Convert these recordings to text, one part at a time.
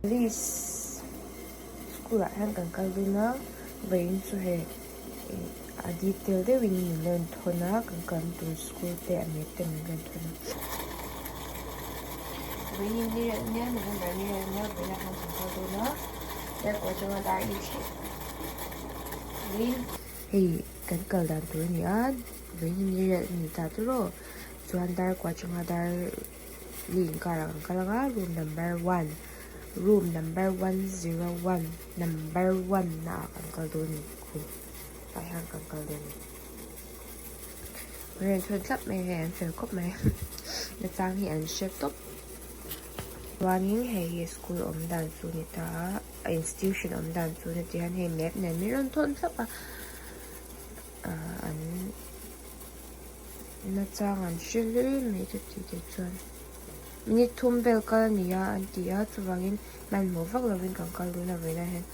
Police school ah hian kan kal dun a vawiin chu hei a detail deuhin min rawn thawn a kan kalna tur school te a map te min rawn thawn a. Vawiin ni reuh nia November ni reuh nia vawiin ah hian kan kal dawn a airport atanga dar in thleng vawiin hei kan kal dan tur a ni a vawiin ni reuh ni ta tawrh aw chuan dar kua atanga dar. Li inkarah kan kal ang a room number one room number 101 number 1 naah kan kal dawn a ni khu tah hian kan kal dawn a ni rawn thawn thlap mai hei an fel khawp mai nachang hi an hre tawp chuanin hei hi school awm dan chu a ni ta a institution awm dan chu a ni tih hian hei map nen min rawn thawn thlap a ah an. Nachang an hre hle mai ka tih te chuan minute thum vel kal a ni a an ti a chuvangin hmanhmawh vak lovin kan kal dawn a vawiinah hian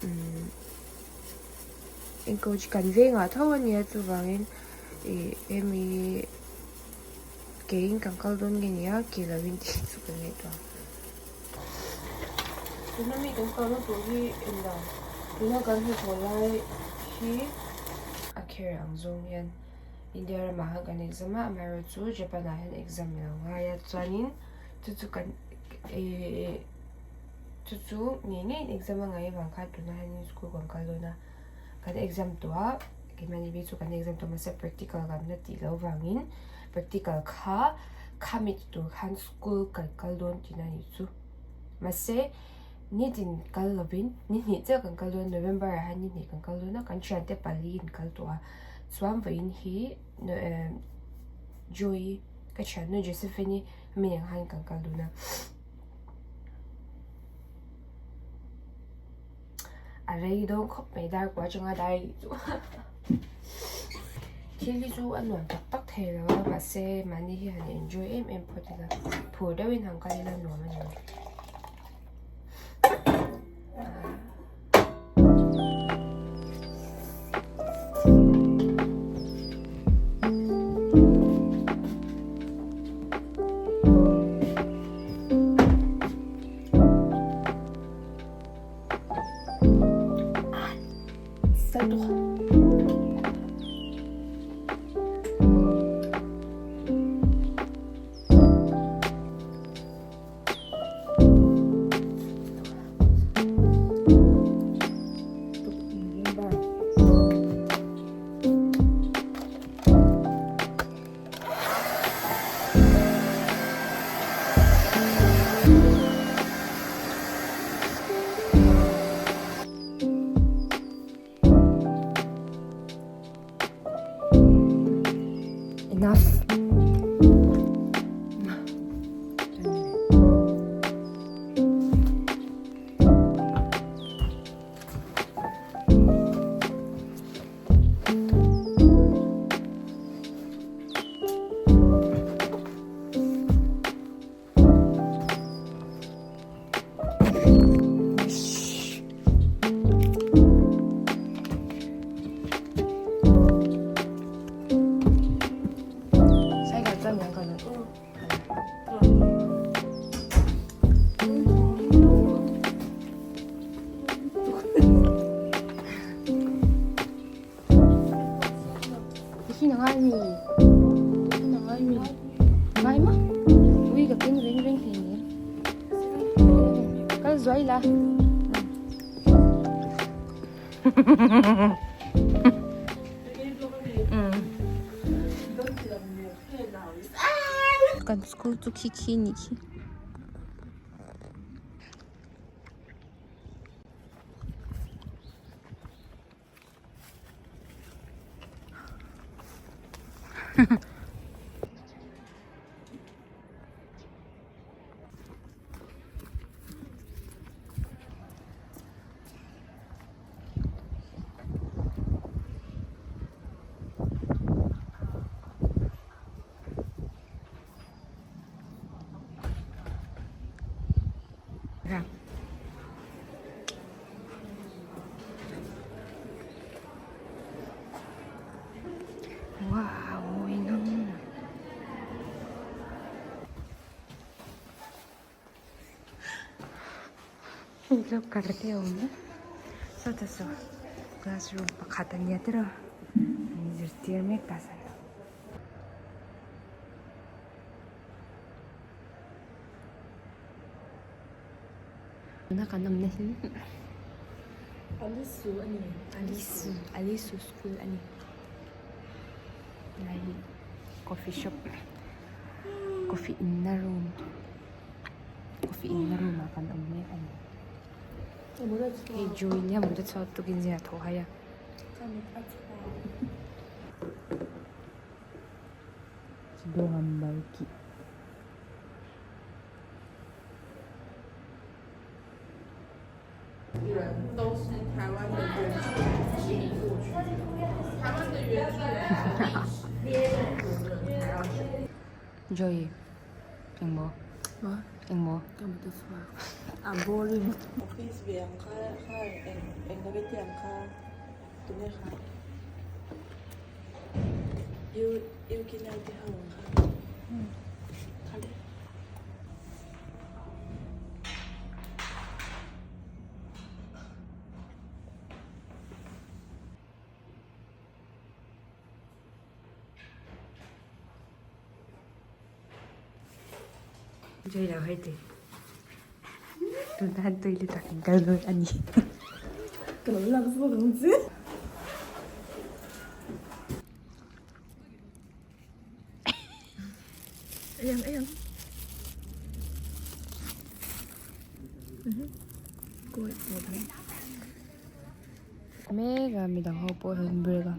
umm enkawl chi kan vengah tho a nia chuvangin ih hemi keiin kan kal dawn nge ni a ke lovin tih chu kan ngaihtuah ang. Tuna mi kan kalna tur hi engdang tuna kan hnathawh lai hi a kher ang zawng hian. India ramah khan kan exam a amaherawhchu Japan ah hian exam i lo ngai a chuanin chu chu kan ihh chu chu ngei ngeiin exam a ngaih avang khan tunah hianin school kan kal dawn a kan exam tawh a keimahni bik chu kan exam tawh mahse practical kan la tih loh avangin practical kha khami ti tur khan school kan kal dawn tihna a nih chu mahse nitin kal lovin ni hnih chiah kan kal dawn November ah hian ni hnih kan kal dawn a kan thiante pali in kal tawh a. Chuan vawiin hi Joy ka thiannu Josephine-i mi nen khan kan kal dun a. A rei dawn khawp mai dar kua atanga dar ih chu thil hi chu a nuam tak tak thei lo a mahse mahni hi han enjoy em em phawt ila phur deuhin han kal ila nuam a ni. Enough. Kan school chu khi khi nih khi. Wow, mawi ngang. Hei locker te a awm a sawta saw classroom pakhat a nia tiraw an zirtir mek ta sawn. Tuna kan awmna hi Alisu a ni. Alisu Alisu school a ni. Helai hi coffee shop coffee inna room coffee inna room ah kan awm mek a ni. Hei Joy nia mut a chhuak tukin zingah thaw hai a. 都是台湾的原住民移过去，台湾的原住民人还要久。 Joy engmaw engmaw A boring. Office ve ang kha kha eng eng ka te ang kha tune kha eu eu kinai te ho ang kha kha le. Joy lo hei tih tuna han toilet ah kan kal dawn a ni. Ka lo lak zawk ang che. Ei ang ei ang. Mek a midang ho pawh an break a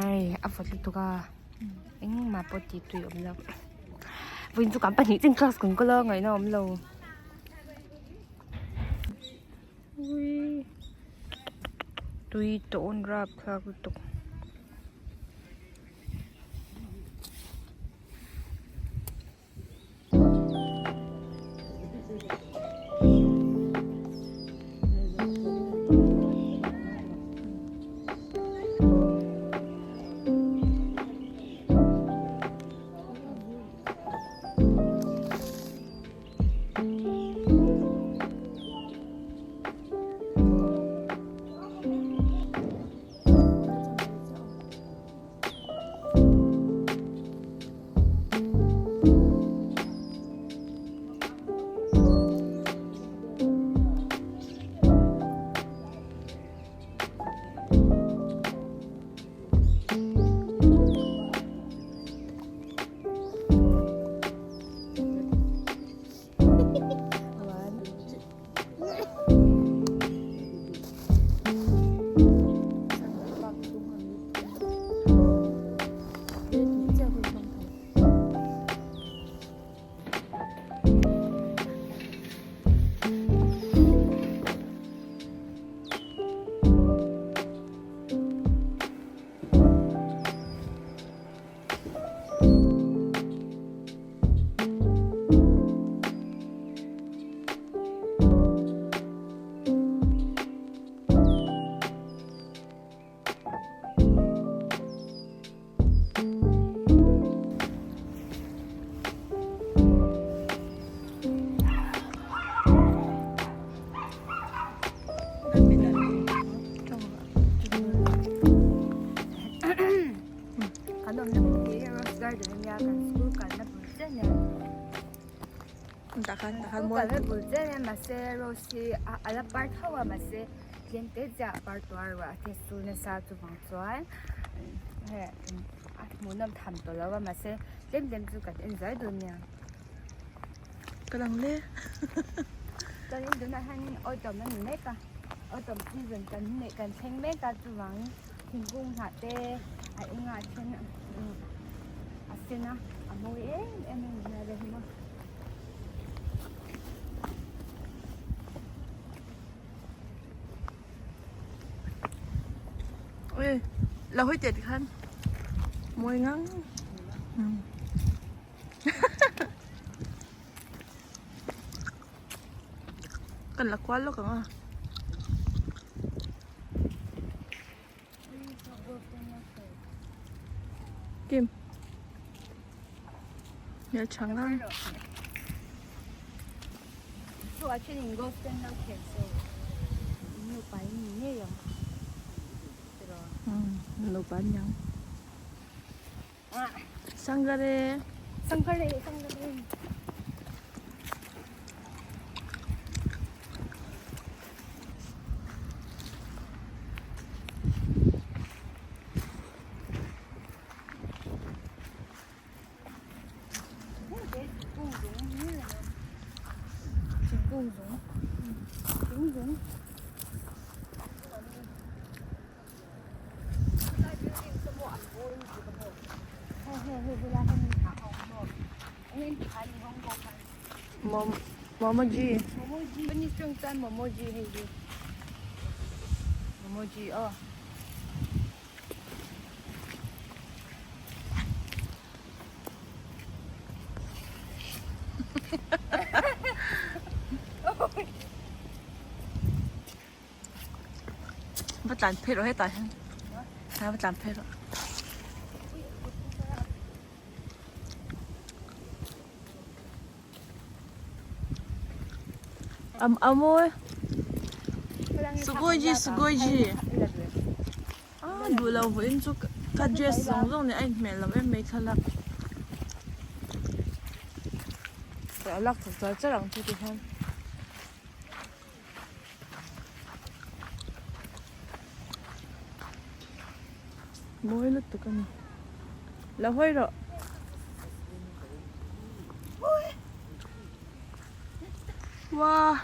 ai a vawt lutuk a engmah pawh tih tui a awm lo vawiin chu kan pahnih chen class kan kal a ngaihna a awm lo tui tawh a rapthlak lutuk. Kan awmna pui hi rose garden a nia kan school kalna bul chiah nia school kalna bul chiah nia mahse rose hi a la par tho a mahse tlem te chiah a par tawh a ruah te chu nasa chuvang chuan hei a hmuhnawm tham tawh lo a mahse tlem tlem chu kan en zuai dawn nia. Ka lang le. Chuanin tunah hianin autumn a ni mek a autumn season kan neih kan thleng mek a chuvangin thingkung hnah te a engah then a sen a a mawi em em a ni nia le hi maw. Ui lo hawi teh tikhan mawi ngang. Kan la kual lawk ang a. Kim. Hmel tha ngang. Fiamthu a thenin golf te an lo khel so in nupa in ni ngei ang tiraw? Umm nupa an ni ang. Sangare. Sangare sangare. Momoji. Momoji aw. Va tlan phei rawh hetah hian va tlan phei rawh. A mawi Sugoiji Sugoiji. A duh lo vawiin chu ka dress zawng zawng nen a inhmeh lo em mai thlalak. A lak chak char char ang chu ti hian. Mawi lutuk a ni. La hawi rawh. Wow.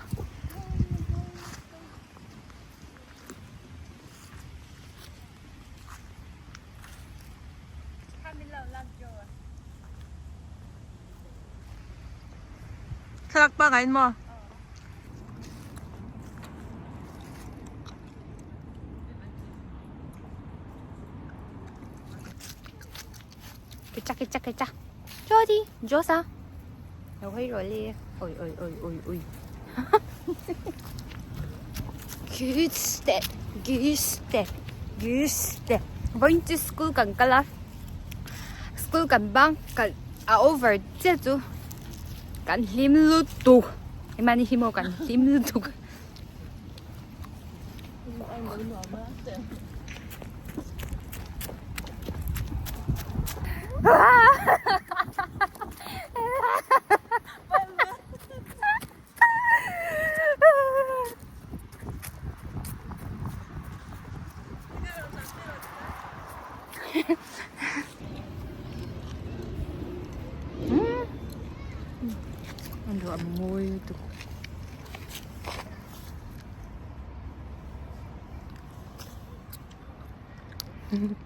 Thlalak pangai in maw? Kicha kicha kicha. Jody, Josa. Lo hawi rawh le. Oi oi oi oi oi. Goose goose goose Vawiin chu school kan kal a. School kan bang kan a over chiah chu kan hlim lutuk. Engmahni hi maw kan hlim lutuk. An ruah mawi lutuk.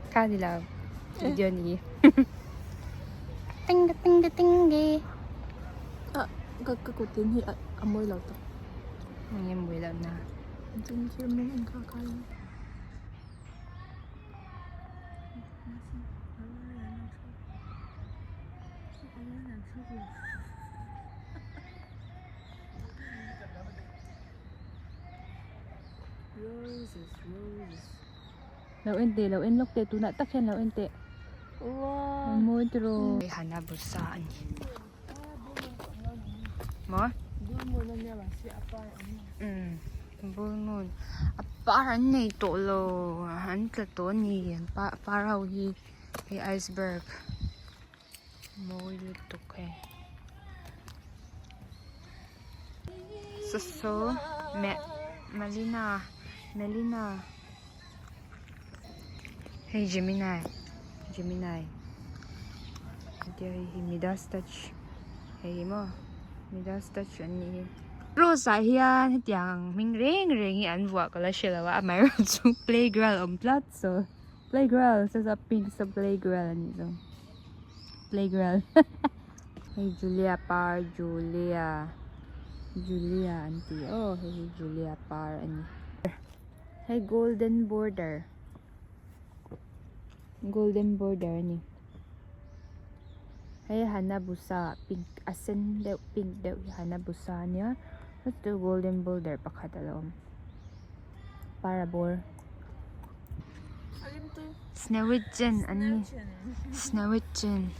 Ka ni lo video ni ting ting ting ge a ka ka kutin hi a mawi lo tak nge mawi lo na tin khi mung in kha kha Roses, roses. Lo en teh, lo en lawk teh, tunah tak hian lo en teh. Wow. Mawi tiraw. Hana busa a ni. Maw? Bull moon a nia mahse a par an nei. Umm bull moon. A par an nei tawh lo, an tla tawh a ni an par ho hi hei iceberg. Mawi lutuk hei. Saw saw Melina Melina hei Gemini Gemini tia hei hi Midas touch hei hi maw Midas touch an nih hi rose ah hian hetiang hming reng reng hi an vuah ka la hre lo a amaherawhchu playground a awm tlat so. Playground sa sa pink sa playground anih chu playground hei Julia par Julia Julia an ti aw hei hi Julia par a ni hei golden border golden border a ni hei hanabusa pink a sen deuh pink deuh hi hanabusa ania chutu golden border pakhat a lo awm parabol. Snowichen an ni Snowichen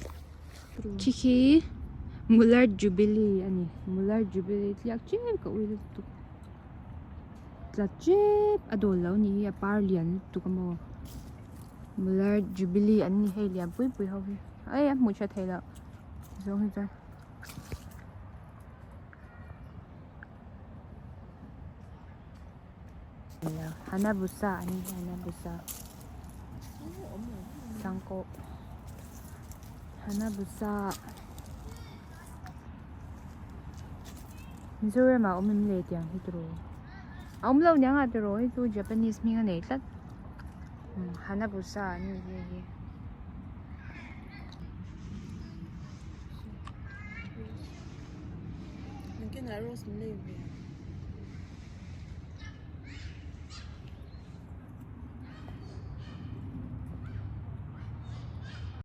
khi khi Muller Jubilee a ni Muller Jubilee tliak tep ka ui lutuk tla tep a dawl lo ni hi a par lian lutuk a maw Muller Jubilee an ni hei lian pui pui ho hi ai a hmuh tha thei loh zawng hi chuan. Hanabusa an ni Hanabusa sangkawh Hanabusa Mizoram ah awm em le tiang hi tiraw a awm lo niang ah tiraw hei chu Japanese hming a nei tlat Hanabusa an ni hei hi. Engtin ah rose min lei ve.